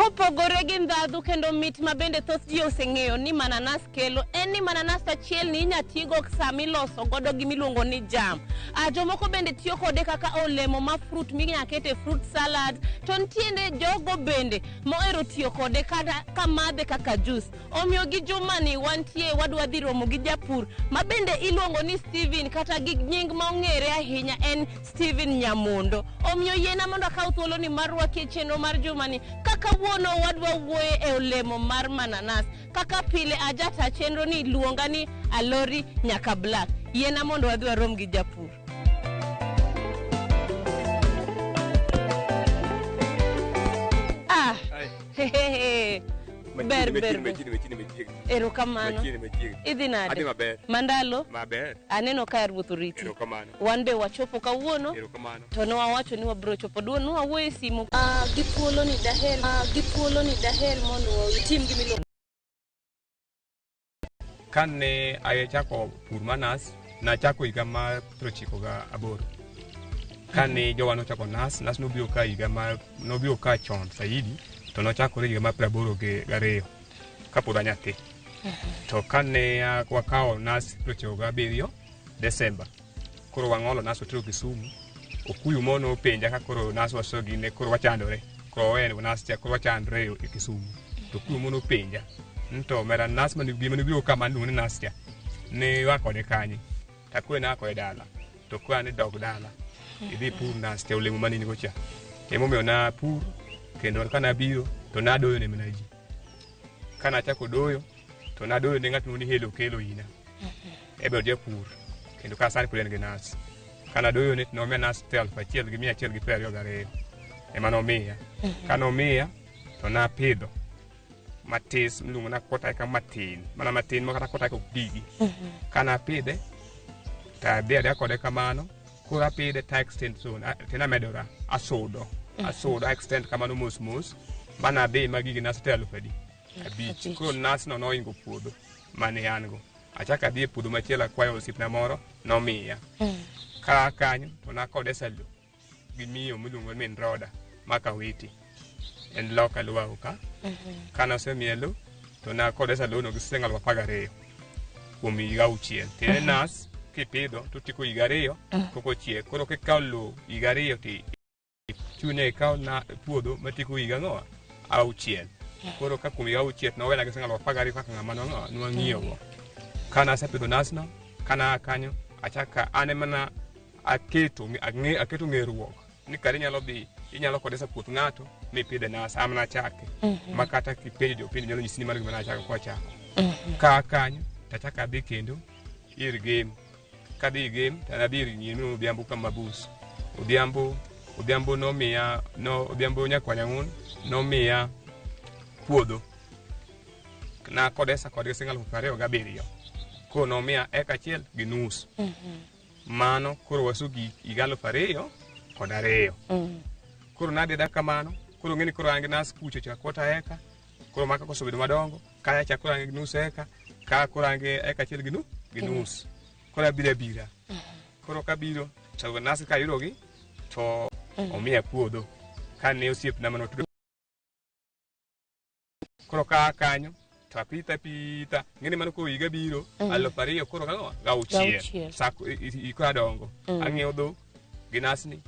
Kopogore gi ndhadhu kendo mit ma bende thoth ji oseng'eyo ni mananas kelo en ni mananas achiel ni inya tigo sama iloso godo gimiluongo ni jam. Jomoko bende tiyo kode kaka olemo ma fruit minya ket e fruit salad to nitiere jogo bende mohero tiyo kode kata kamadhe kaka juice. Omiyo gi jumani wantie wadwa dhi romo gi japur ma bende iluongo ni Steven kata gi nying ma ong'ere ahinya en Steven Nyamondo. Omiyo yiena mondo akaw thuoloni mar rwaki e chenro mar jumani ka kawuono wadwa wuoye e olemo mar mananas. Kaka pile ajata chenro ni luonga ni Alori Nyaka Black. Yiena mondo wadhi warom gi japur. Ah, hehehe. Ber ber. ber. Machiegni machiegni. Erokamano. Machiegni machiegni. Idhi nade? Adhi maber. Mandalo? Maber. Aneno ka ruoth oriti. Erokamano. Wan be wachopo kawuono Erokamano. to ne wawacho ni wabiro chopo. Duo ne wawuoyo e simu. Gi thuolo ni daher gi thuolo ni daher mondo itim gimiluongo Kane achako pur mar nas, nachako higa mar 98. Kane jowa nochako nas, nas nobiro ka higa mar nobiro ka chon saidi, to nochakore higa mar 82 kapod anyathi. To kane wakawo nas 97 Desemba, koro wang'olo nas watero Kisumu. Okuyu mo nopenja ka koro nas wasogine koro wachandore. Koro wawe nas cha koro wachandore e Kisumu. To okuyu mo nopenja ni to omera nas mane gima nobiro ka mane iluongo ni nas cha ne ua kode kanye? To akwe naa kode dala. To okweya ni dog dala idhi ipur nas cha olemo mane in go cha. Emomiyo napur kendo ka nabiro to nadoyo ne mana ji. Ka nachako doyo to nadoyo ne ng'at miluongo ni Helo Okelo ina. Ebe japur kendo ka sani pod en gi nas. Ka nadoyo ne to nomiya nas te 1122 ema nomiya. Ka nomiya to napidho matis miluongo na quarter acre matin mana matin ma kata quarter acre ok digi. Ka napidhe to adhi adhiya kode kamano koro apidhe to extend zone tena amedora asudo asudo a extend kamano mos mos manadhi ma gigi nas te 5000 5. Koro nas no noingo puodho mane an go. Achako adhi e puodho machielo akwayo osiepna moro nomiya. Ka kanyo to nakodesa lo gi miyo miluongo ni min Roda ma Kawiti. En loka Lwago ka. Ka nosemiya lo to nakodesa lono gi siling 12,000 kuom higa auchiel. Tiende nas kipidho to tieko higa ariyo pok ochiek. Koro kikawo lo higa ariyo to chune ikaw na puodho matieko higa ang'o auchiel. Koro ka kuom higa auchiel to nowena gi siling 12,000 kaka ng'ama nwang'o nwang'iewogo. Ka nasepidho nasno, ka naa kanyo, achaka an ema na aketo ang'e aketo ng'eruok ni kare inyalo dhi inyalo kodesa puoth ng'ato mipidhe nas an nachake ma kata kipenjo jopiny nyalo nyisi ni mano gima nachako kwachako. Ka kanyo tachako adhi kendo ir Gem. Kadhi Gem to nadhi ir nyiri miluongo Odhiambo ka Mabus. Odhiambo Odhiambo nomiya no Odhiambo nyakwanyang'un nomiya puodho. Nakodesa kodgi siling 27,000. Koro nomiya eka achiel gi nus. Mano koro wasugi higa 2002. Koro nadhi dak kamano. Koro ng'eni koro an gi nas kucho cha quarter eka. Koro maka kosebedo madongo, kaya cha koro an gi nus eka, ka koro an gi eka achiel gi gi nus. Koro abiro abira. Koro kabiro to nas kayudogi to omiya puodho. Kane osiepna mane watudo koro ka kanyo to apitha apitha ng'eni mano koro higa biro 2000 koro kang'o gauchiel Gauchiel. sako koro adongo ang'iewo dhok gi nasni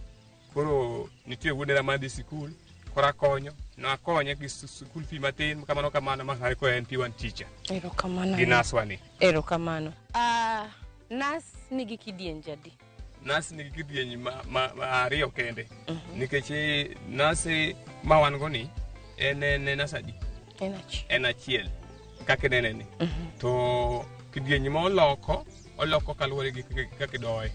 koro nitie wuod nera madhi sikul koro akonyo nakonye gi school fee matin kamano kamano ma sani koro en P1 teacher Erokamano. gi naswa ni Erokamano. Nas nigi kidienje adi? Nas nigi kidieny ma ariyo kende nikech nas ma wan go ni en nas adi? En achiel. En achiel kaka inene ni. To kidieny ma oloko oloko kaluwore gi kaka idoye.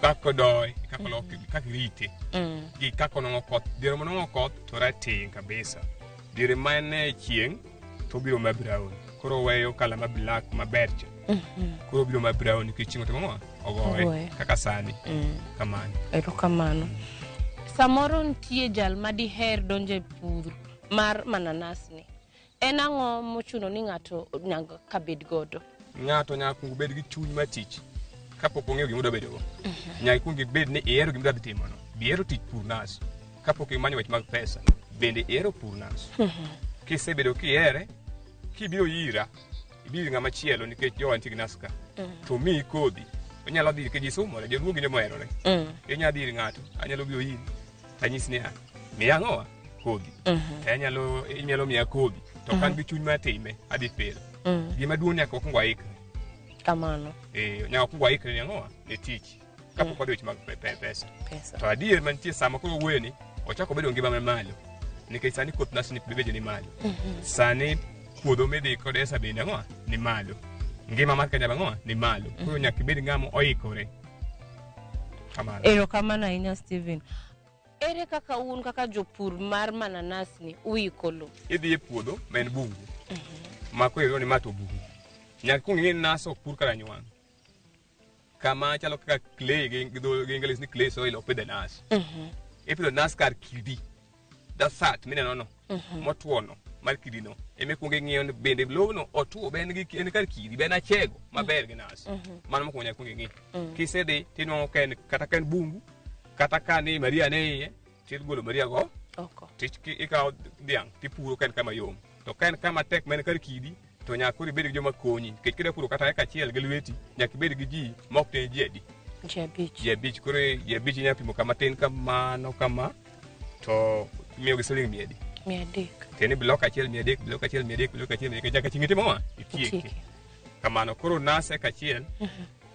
Kaka odoye, kaka oloke, kaka irite. Gi kaka onwang'o koth. Diere monwang'o koth to rateng' kabisa. Diere ma en e chieng' to obiro ma brown. Koro oweyo kala ma black maber cha. Koro obiro ma brown nikech chieng' otimo ang'o? Ogoye Ogoye. kaka sani. Kamano. Erokamano. Samoro nitie jal ma diher donjo e pur mar mananas ni. En ang'o mochuno ni ng'ato nyaka bed godo? Ng'ato nyaka kuong bed gi chuny mar tich kapok ong'eyo gima odwa bedogo. Nyaka ikuong ibed ni ihero gima idwa dhi timono. Be ihero tich pur nas kapok imanyo weche mag pesa. Bende ihero pur nas? Kisebedo kihere, kibiro ira, ibiro ir ng'ama chielo nikech jowa nitie gi nas ka. To miyi kodhi, inyalo dhi nikech ji sumore, joluo gin joma oherore. Inyalo dhi ir ng'ato, anyalo biro iri, tanyisi niya, miya ang'owa? Kodhi. To anyalo, inyalo miya kodhi. To ka an gi chuny mar time, adhi fail. Gima duong' nyaka wakwong waikre. Kamano. Eh, nyaka wakwong waikre ni ang'owa? Ne tich. Kapok wadhi weche mag pesa. Pesa. To adier mantie sama koro wuoyo ni, ochako bedo ngima mamalo. Nikech sani koth nas ni beche ni malo. Sani puodho midhi kod esa bende ang'owa? Ni malo. Ngima mar Kenya be ang'owa? Ni malo. Koro nyaka ibed ng'ama oikore. Kamano. Erokamano ahinya Steven. Ere kaka un kaka jopur mar mananas ni uiko lo? Idhi e puodho ma en bungu. Ma koro iyudo ni ma to bungu. Nyaka ikwong ing'e ni nas ok pur karanywang'. Kama chalo kaka clay gi dho gi English ni clay soil ok pidhe nas. Ipidho nas kar kidi. Dasat mineno no. Motwo no mar kidi no. Ema ikwongo ing'iyo ni bende lobno otwo be en gi en kar kidi be en achego maber gi nas. Mano mokwongo nyaka ikwong ing'i. Kisedhi tinwang'o ka en kata ka en bungu kata ka ni Maria ne iye tigolo Maria go Oko. ikawo dhiang' tipuro ka en kama yom. To ka en kama tek ma en kar kidi to nyaka koro ibed gi joma konyi nikech kidwa puro kata eka achiel gi lweti nyaka ibed gi ji ma ok tin ji adi? Ji abich. Ji abich. Koro ji abich inyalo pimo kama tin kamano kama to imiyogi siling mia adi? 300. Tiende ni blok achiel 300, blok achiel 300, blok achiel 300 nyaka chieng' itimo ma? Itieke. Itieke. Kamano koro nas eka achiel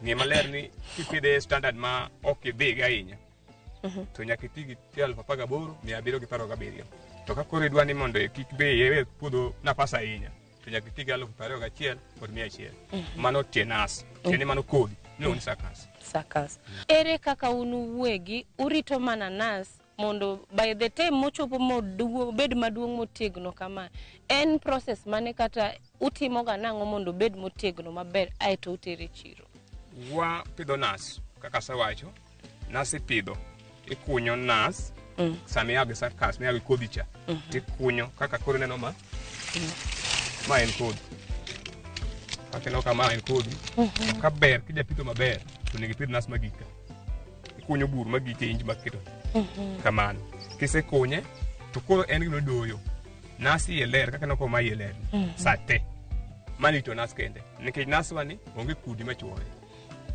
ng'e maler ni kipidhe e standard ma ok idhiga ahinya to nyaka iti gi 18,727. To ka koro idwa ni mondo kik be iwe puodho nafas ahinya to nyaka iti gi 21,100. Mano tie nas, tiende mano kodhi miluongo ni sakas. Sakas. Ere kaka un uwegi urito mananas mondo by the time mochopo obed maduong' motegno kama, en process mane kata utimoga nang'o mondo obed motegno maber aeto utere chiro? Wapidho nas kaka asewacho, nas ipidho, ikunyo nas sama ia gi sakas, miya gi kodhi cha, tikunyo kaka koro ineno ma, ma en kodhi. Kaka ineno ka ma en kodhi, to ka ber kijapitho maber, to onego ipidh nas magik ka. Ikunyo bur magik e inch maketo. Kamano. Kisekunye, to koro en gima idoyo. Nas iye ler kaka ineno ka ma iye ler. Sa te. Mano ito nas kende. Nikech naswa ni onge kudni machuoye.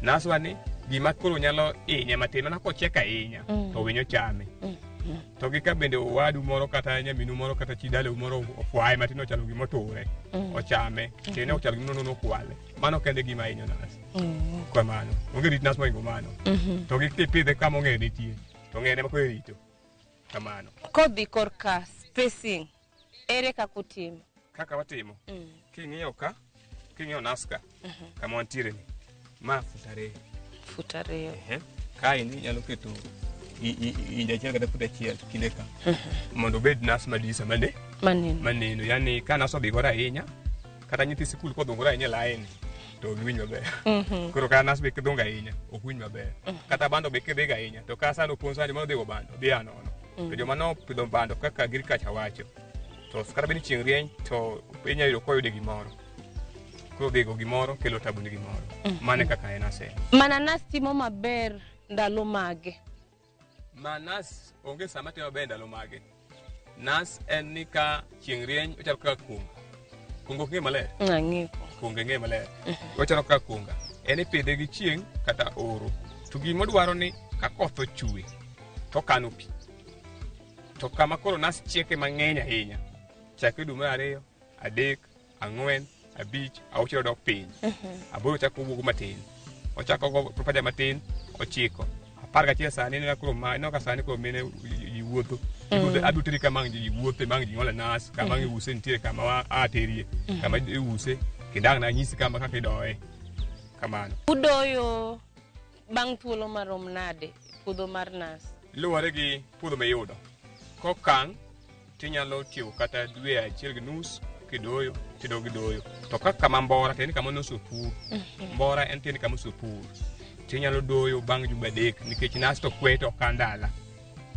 Naswa ni gima koro nyalo hinye matin mana kochiek ahinya to winyo chame. To gi ka bende owadu moro kata nyaminu moro kata chi dalau moro ofwaye matin ochalo gima oture ochame tiende ochalo gima nono okwale. Mano kende gima hinyo nas. Kamano. Onge rit nas mohingo mano. To gi kipidhe kama ong'er nitie to ng'er ema koro irito. Kamano. Kodhi korka spacing, ere kaka utimo? Kaka watimo, king'iyo ka, king'iyo nas ka, kama wantiere ni, ma fut 2. Fut 2. Kaendi inyalo keto inch achiel kata fut achiel kinde ka. Mondo obed nas madisa mane? Maneno. Maneno. Yani ka nas odhigore ahinya, kata nyithi sikul kodhungore ahinya e line, to ok giwinj maber. Koro ka nas be kidhungo ahinya, ok winj maber. Kata bando be kidhigo ahinya, to ka sani opuonj sani joma nodhigo bando, dhi a nono. To joma nopidho bando kaka agriculture wacho, to kata bed ni chieng' rieny, to inyalo yudo koyude gimoro. Koro dhigo gimoro kelo tabu ni gimoro. Mano e kaka en asema. Mananas timo maber ndalo mage? Manas onge sama timo maber ndalo mage. Nas en ni ka chieng' rieny ochalo kaka kunga. Kunga ok ng'e maler? Ang'eyo. Kunga ng'e maler. Ochalo kaka kunga. En ipidhe gi chieng' kata oro. To gima odwaro ni ka koth ochwe to okano pi. To kama koro nas chieke mang'eny ahinya, chakre dwe mar 2, 3, 4, 5, 6 odok piny. 8 ochako owuok matin. Ochako go paja matin, 9. 11 sani ineno koro ma, ineno ka sani koro mine ji wuotho. Adwa teri kama ang' ji wuothe, ma ang' ji ng'ole nas, kama ang' iuse nitie kama aterie, kama iuse, kendo ang' nanyisi kama kaka idoye. Kamano. Udoyo bang' thuolo marom nade puodho mar nas? Luwore gi puodho miyudo. Kokang' tinyalo tieko kata dwe 1.5 kidoyo, tidog idoyo. To ka kama mbora, tiende ni kama nosepur. Mbora en tiende kama osepur. Tinyalo doyo bang' jumbe 3 nikech nas to kwe to ok ndala.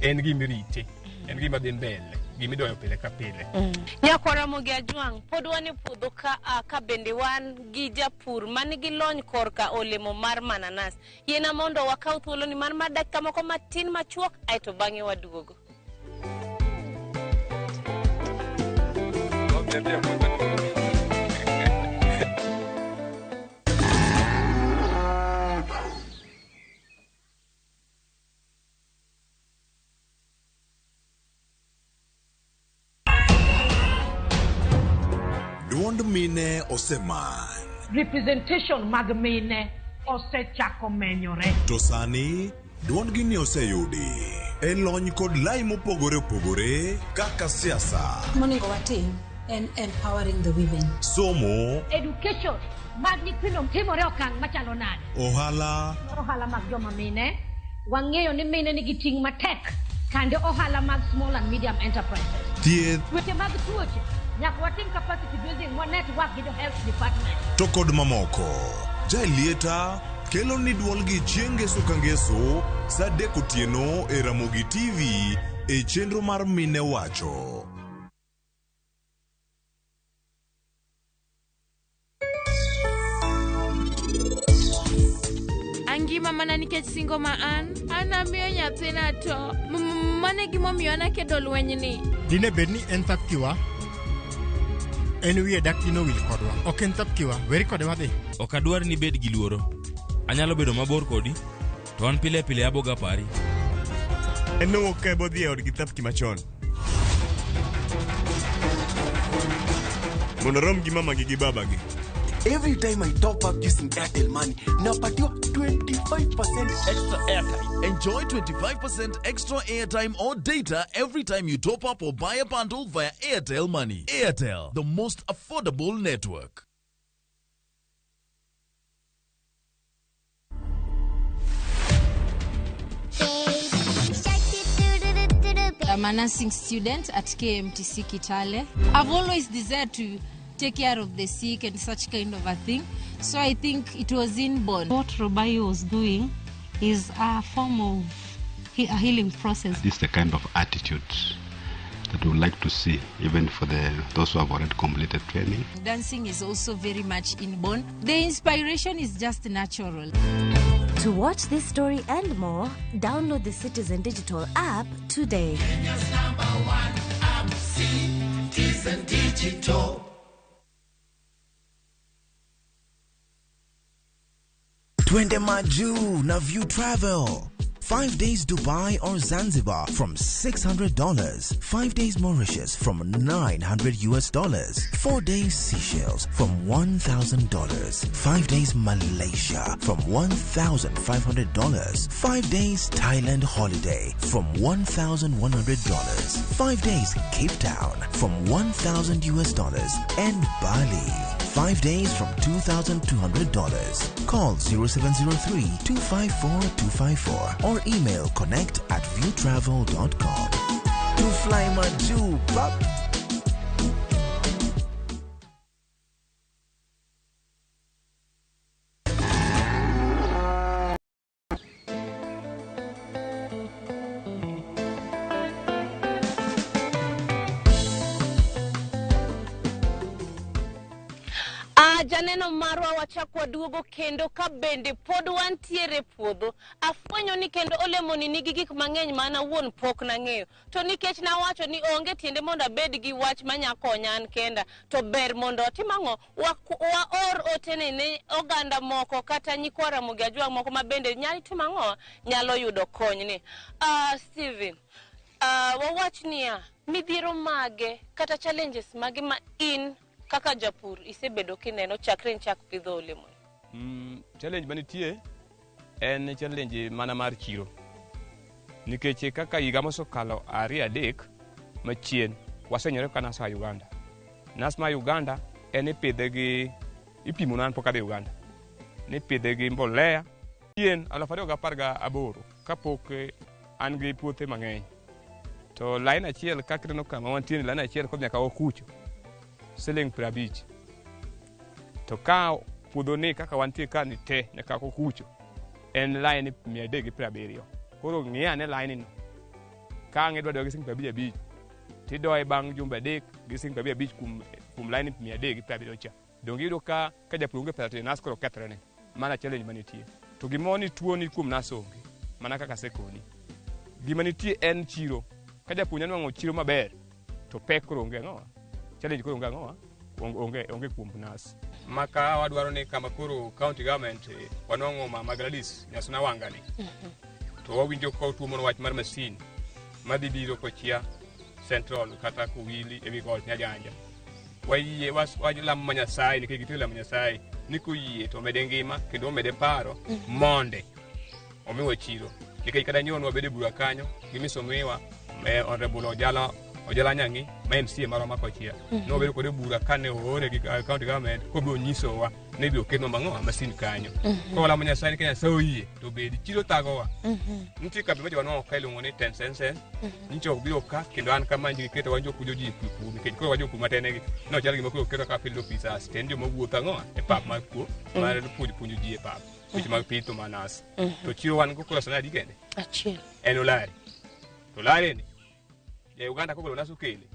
En gima irite, en gima dhi mbele, gima idoyo pile ka pile. Nyakwar Ramogi Ajwang', pod wan e puodho ka, ka bende wan gi japur man gi lony korka olemo mar mananas. Yiena mondo wakaw thuoloni mar dakika moko matin machuok aeto bang'e waduogo. Duond mine oseman. Representation mag mine osechako menyore. To sani duondgi ni oseyudi e lony kod lai mopogore opogore kaka siasa, Monego watim en empowering the women. Somo, Education mag nyithindo timore okang' machalo nade? Ohala, Ohala mag joma mine, wang'eyo ni mine nigi ting' matek kande ohala mag small and medium enterprises. Thieth, Weche mag tuoche, nyaka watim capacity building wa network gi jo health department. To kod mamoko. Jaelieta kelo ni duolgi chieng' ngeso ka ngeso sa 3 otieno e Ramogi TV e chenro mar Mine Wacho. Angima mana nikech singo ma an amiyo nyathina to mano e gimomiyo an akedo lwenyni. Dine bed ni en thapkiwa, en wiye dak dino wil kodwa. Ok en thapkiwa, weri kode wadhi. Ok adwar ni ibed gi luoro. Anyalo bedo mabor kodi, to an pile pile aboga pari. En nowuok kae bodhi e odgi thapki machon. Mondo orom gi mamagi gi babagi. Every time I top up using Airtel Money, napatiwa 25% extra airtime. Enjoy 25% extra airtime or data every time you top up or buy a bundle via Airtel Money. Airtel, the most affordable network. I'm a nursing student at KMTC Kitale. I've always desired to take care of the sick and such kind of a thing. So I think it was inborn. What Robayo was doing is a form of a healing process. This is the kind of attitude that we would like to see, even for those who have already completed training. Dancing is also very much inborn. The inspiration is just natural. To watch this story and more, download the Citizen Digital app today. Kenya's number one app, Citizen Digital. Twende Maju na View Travel. 5 days Dubai or Zanzibar from $600. 5 days Mauritius from $900. 4 days Seychelles from $1,000. 5 days Malaysia from $1,500. 5 days Thailand holiday from $1,100. 5 days Cape Town from $1,000 and Bali. 5 days from $2,200. Call 0703-254-254 or email connect@viewtravel.com. To fly Maju, pap. Janeno marwa wachak waduogo kendo ka bende pod wantiere puodho. Afwenyo ni kendo olemoni nigi gik mang'eny ma an awuon pok nang'eyo. To nikech nawacho ni onge tiende mondo abed gi wach manya konya an kenda, to ber mondo atim ang'o? Waor otene ne oganda moko kata nyikwa Ramogi Ajwang' moko ma bende nyalo timo ang'o? Nyalo yudo konyni. Steven, wawach niya, midhiero mage kata challenges mage ma in kaka japur isebedo kineno chakre nichak pidho olemo? Challenge manitie en challenge mana mar chiro. Nikech kaka higa mosekalo 2-3 machien wasenyore ka nas a Uganda. Nas ma Uganda en ipidhe gi ipimo nan pok adhi Uganda. Nipidhe gi mbolea. Chien 2018 kapok an gi puothe mang'eny. To line achiel kaka ineno kama wantie ni line achiel kodhi nyaka Okucho. Siling 50. To ka puodho ni kaka wantie ka ni te nyaka Okucho en line 370. Koro ng'i ane line no. Ka ang' idwa doye gi siling 55 tidoye bang' jumbe 3 gi siling 55 kuom line 370 cha. Donge iyudo ka japur onge pesa to nas koro kethre ne. Mana challenge manitie. To gimoro ni tuo ni kuom nas onge. Mana kaka asekoni. Gima nitie en chiro. Ka japur nyalo nwang'o chiro maber to pek koro onge ang'o? Challenge koro onge ang'owa? Onge kuom nas. Maka wadwaro ni kama koro county government wanwang'o Mama Gladys Nyasuna Wangani. To wawinjo ka otuomo wach mar masin madhi biro kochia Central kata Kowili ewi got Nyajanja. Wayie walamo ma Nyasaye nikech gitiyo lamo Nyasaye ni koyie to omede ngima kendo omede paro monde omiwa chiro. Nikech kata nyoro nwabedo e bura kanyo gi misomiwa Honorable Ojala Nyang'i ma MCA marwa ma kochia. Nwabedo kode e bura kane oore gi county government kobiro nyisowa ni ibiro ketnwa mang'owa masin kanyo. Koro walamo Nyasaye ni ka Nyasaye oyie to obedi chiro thagowa. Nitie kambi ma wanwang'o ka iluongo ni Tencent. Nyicha ok biro ka kendo an kama nji giketo wan jopuonjo ji e pur nikech koro wajopur matenegi nochal gima koro oketo kaka field officers to en joma wuotho ang'owa e pap mar kuo mar puonjo ji e pap weche mag pitho manas. To chiro wan go koro sani adi kende? Achiel. En Olari. To Olari ni ja Uganda kogolo nas okele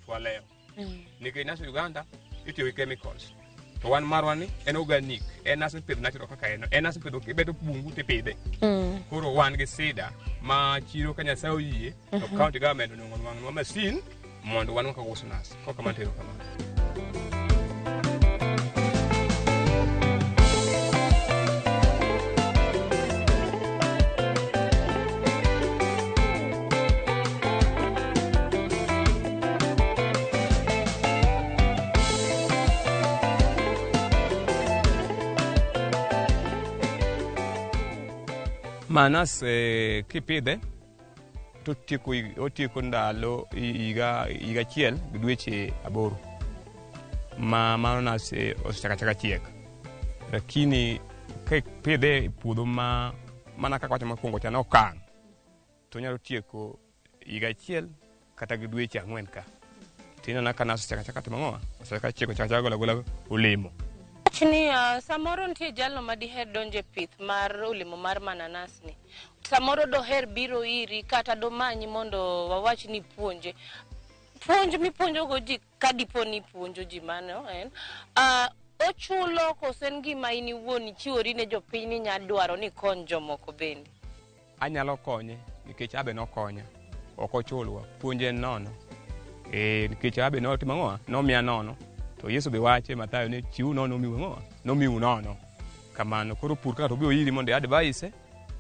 to walewo. Nikech nas Uganda itiyo gi chemicals. To wan marwa ni en organic, en nas mipidho natural kaka en. En nas mipidho kibeto bungu tipidhe. Koro wan gi sida ma chiro ka Nyasaye oyie to county government onego onwang'nwa masin mondo wan kaka uso nas. Kok kamano to erokamano. Manas kipidhe to otieko ndalo higa achiel gi dweche 8 ma mano nas osechako achaka chiek. Lakini kipidhe e puodho ma mana kaka wacho mokwongo cha nokang' to onyalo tieko higa achiel kata gi dweche 4 ka. Tineno ka nas osechako achaka timo ang'owa? Osechako chiek, ochako achaka golo agola olemo. Wach ni samoro nitie jalno ma diher donjo e pith mar olemo mar mananas ni. Samoro doher biro iri kata domanyi mondo wawach ni puonje. Puonj mipuonjogo ji ka dipo ni ipuonjo ji mano en. Ochulo koso en gima in iwuon ichiwori ne jopiny ni inya dwaro ni ikony jomoko bende? Anyalo konye nikech abe nokonya. Ok ochulwa, puonj en nono. Nikech abe notimo ang'owa? Nomiya nono. To Yesu be wacho e Mathayo ni chiw nono omiu ang'owa? Nomiu nono. Kamano. Koro pur ka ng'ato obiro iri mondo i advise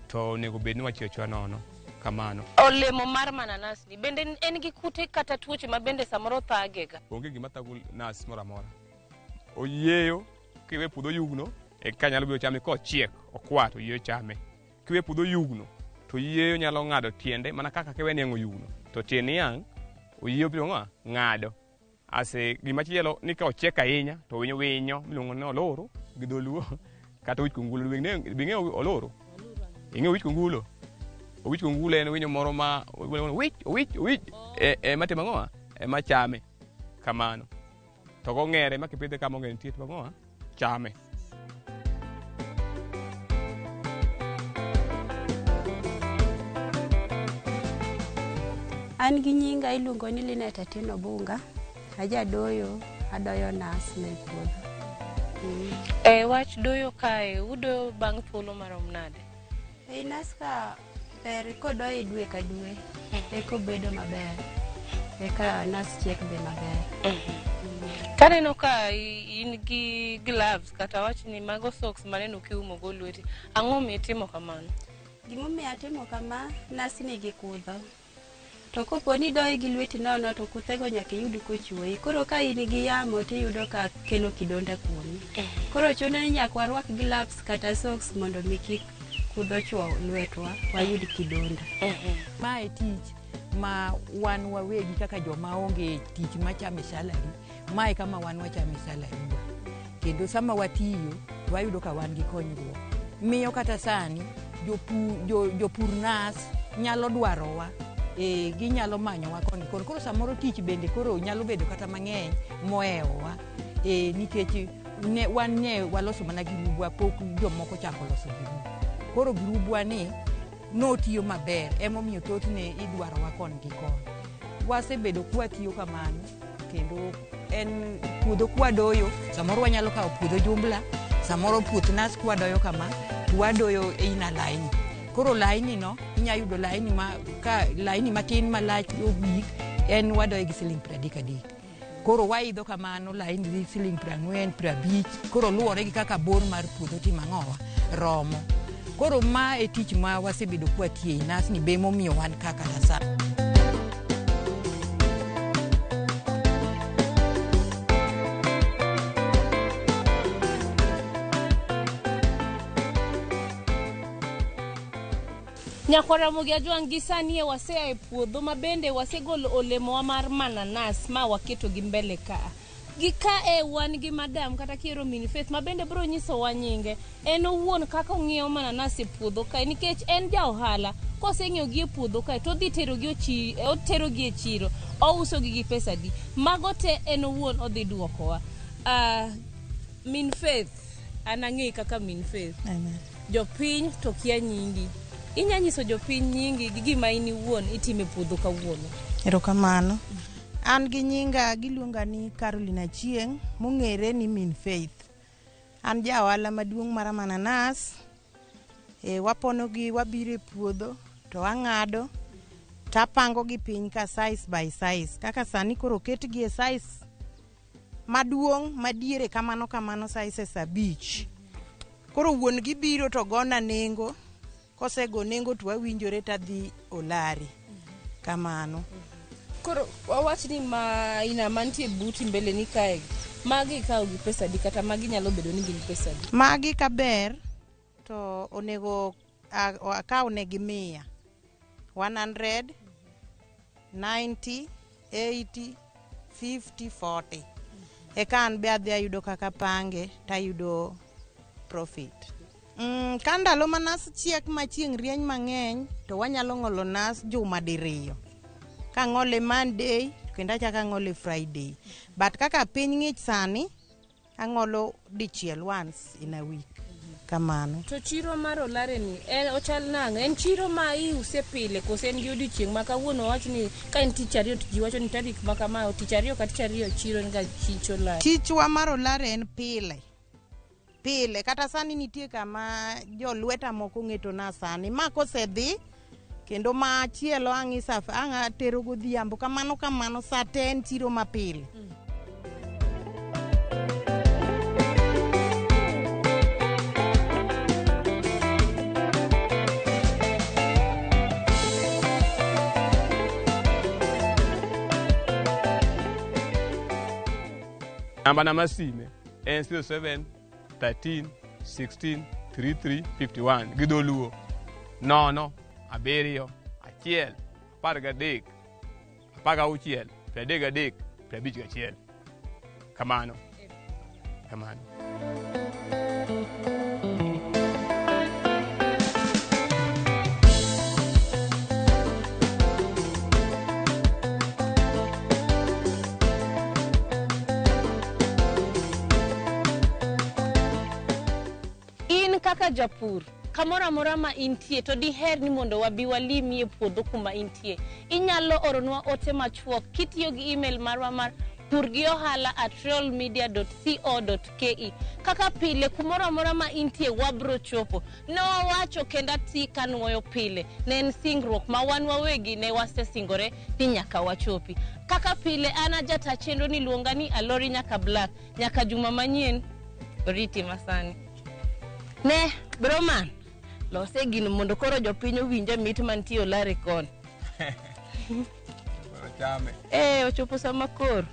to onego bed ni wachiwo achiwa nono. Kamano. Olemo mar mananas ni bende en gi kute kata tuoche ma bende samoro thage ga? Onge gima thago nas moro amora. Oyieyo kiwe puodho yugno eka nyalo biro chame kochiek okwar to oyieyo chame. Kiwe puodho yugno to oyieyo nyalo ng'ado tiende mana kaka kiwe niang' oyugno to tie niang' oyieyo biro ng'ado. Ase gimachielo ni ka ochiek ahinya to winyo miluongo ni oloro gi dholuo kata owich kungulo. Be ing'eyo oloro? Ing'eyo owich kungulo? Owich kungulo en winyo moro ma owich owich owich ema timo ang'owa? Ema chame kamano. To kong'ere ma kipidhe kama ong'ere nitie to ang'owa? Chame. An gi nyinga iluongo ni Linet Atieno Bunga. Ajadoyo, adoyo nas me puodho. Wach doyo kae, udoyo bang' thuolo marom nade? Ei nas ka ber kodoye dwe ka dwe, eka obedo maber. Eka nas chiek be maber. Taneno ka in gi gloves kata wach ni mago socks maneno kiumo go lweti. Ang'o mitimo kamano? Gimomiyo atimo kama, nas nigi kudho. To kopo ni idoye gi lweti nono to kuthego nyaka iyud kochuoyi. Koro ka in gi yamo tiyudo ka kelo kidonda kuomi. Koro chuno ni nyaka warwak gloves kata socks mondo mi kik kudho chuo lwetwa wayud kidonda. Mae tich ma wan wawegi kaka joma onge tich machame salary, mae kama wan wachame salary wa. Kendo sama watiyo to wayudo ka wan gi konyruok. Miyo kata sani jopur nas nyalo dwarowa. Ginyalo manyowa koni koni. Koro samoro tich bende koro nyalo bedo kata mang'eny mohewowa. Nikech wan ne waloso mana girubwa, pok jomoko ochako loso girubwa. Koro girubwa ni notiyo maber, emomiyo thothne idwarowa koni gi koni. Wasebedo kwatiyo kamano, kendo en puodho kwadoyo, samoro wanyalo kawo puodho jumbla, samoro puoth nas kwadoyo kama, to wadoyo e ina laini. Koro laini no, inya yudo laini ma, ka laini matin malach ogik, en wadoye gi siling 33. Koro waidho kamano laini dhi siling 40, 50, koro luwore gi kaka bor mar puodho timo ang'owa romo. Koro ma e tich ma wasebedo kwatiye e nas ni be momiyo wan ka kata sani. Nyakwar Ramogi Ajwang' gi sani e wasea e puodho ma bende wasegolo olemowa mar mananas ma waketo gi mbele ka. Gi ka e wan gi madam kata kiero min Faith ma bende biro nyisowa nyinge. En owuon kaka ong'iewo mananas e puodho kae nikech en ja ohala. Koseng'iewo gi e puodho kae to odhi terogi oterogi e chiro. Ouso gi gi pesa di. Mago te en owuon odhi duokowa. Min Faith, an ang'eyi kaka min Faith. Amen. Jopiny to kia nyingi. Inya nyiso jopiny nyingi gi gima in iwuon itimo e puodho kawuono. Erokamano. An gi nyinga giluonga ni Caroline Achieng' mong'ere ni Min Faith. An ja ohala maduong' mar mananas. Wapono gi wabiro e puodho to ang'ado tapango gi piny ka size by size. Kaka sani koro oketgi e size maduong' madiere kamano kamano sizes 5. Koro wuon gi biro to gona nengo. Kosego nengo to wawinjore tadhi Olari. Kamano. Koro wawach ni ma ina mantie buti mbele ni kae. Magi ikawo gi pesa di kata magi nyalo bedo ni gin pesa di? Magi kaber to onego akaw negi 100. 100, 90, 80, 50, 40. Eka an be adhi ayudo kaka pange tayudo profit. Ka ndalo ma nas chiek ma chieng' rieny mang'eny to wanyalo ng'olo nas juma diriyo. Kang'ole Monday kendo achako ang'ole Friday. But kaka piny ng'ich sani, ang'olo dichiel once in a week. Kamano. To chiro mar Olare ni en ochal nang'o? En chiro ma iuse pile kose en gi odiochieng' ma kawuono wach ni ka en tich ariyo to ji wacho ni tarik ma kama tich ariyo ka tich ariyo chiro en ga chich Olare. Chichwa mar Olare en pile. Pile kata sani nitie kama jolweta moko ng'eto na sani ma kosedhi kendo machielo ang' ang' atero godhiambo kamano kamano sa te en chiro mapile. Namba na mar sime en 07 13 16 33 51 gi dholuo 0 7 1 13 16 33 51. Kamano. Kamano. In kaka japur, kamoro amora ma intie to diher ni mondo wabi walimi e puodho kuma intie. Inyalo oronwa ote machuok kitiyo gi email marwa mar purgiohala@royalmedia.co.ke. Kaka pile kumoro amora ma intie wabro chopo. Ne wawacho kendo ati kanuoyo pile. Ne en singruok ma wan wawegi ne wasesingore ni nyaka wachopi. Kaka pile an ajata chenro ni luonga ni Alori nyaka Black. Nyaka juma manyien oriti masani. Ne, Broman, lose gino mondo koro jopiny owinje mit mantie Olare koni. Chame. Ochopo sama koro.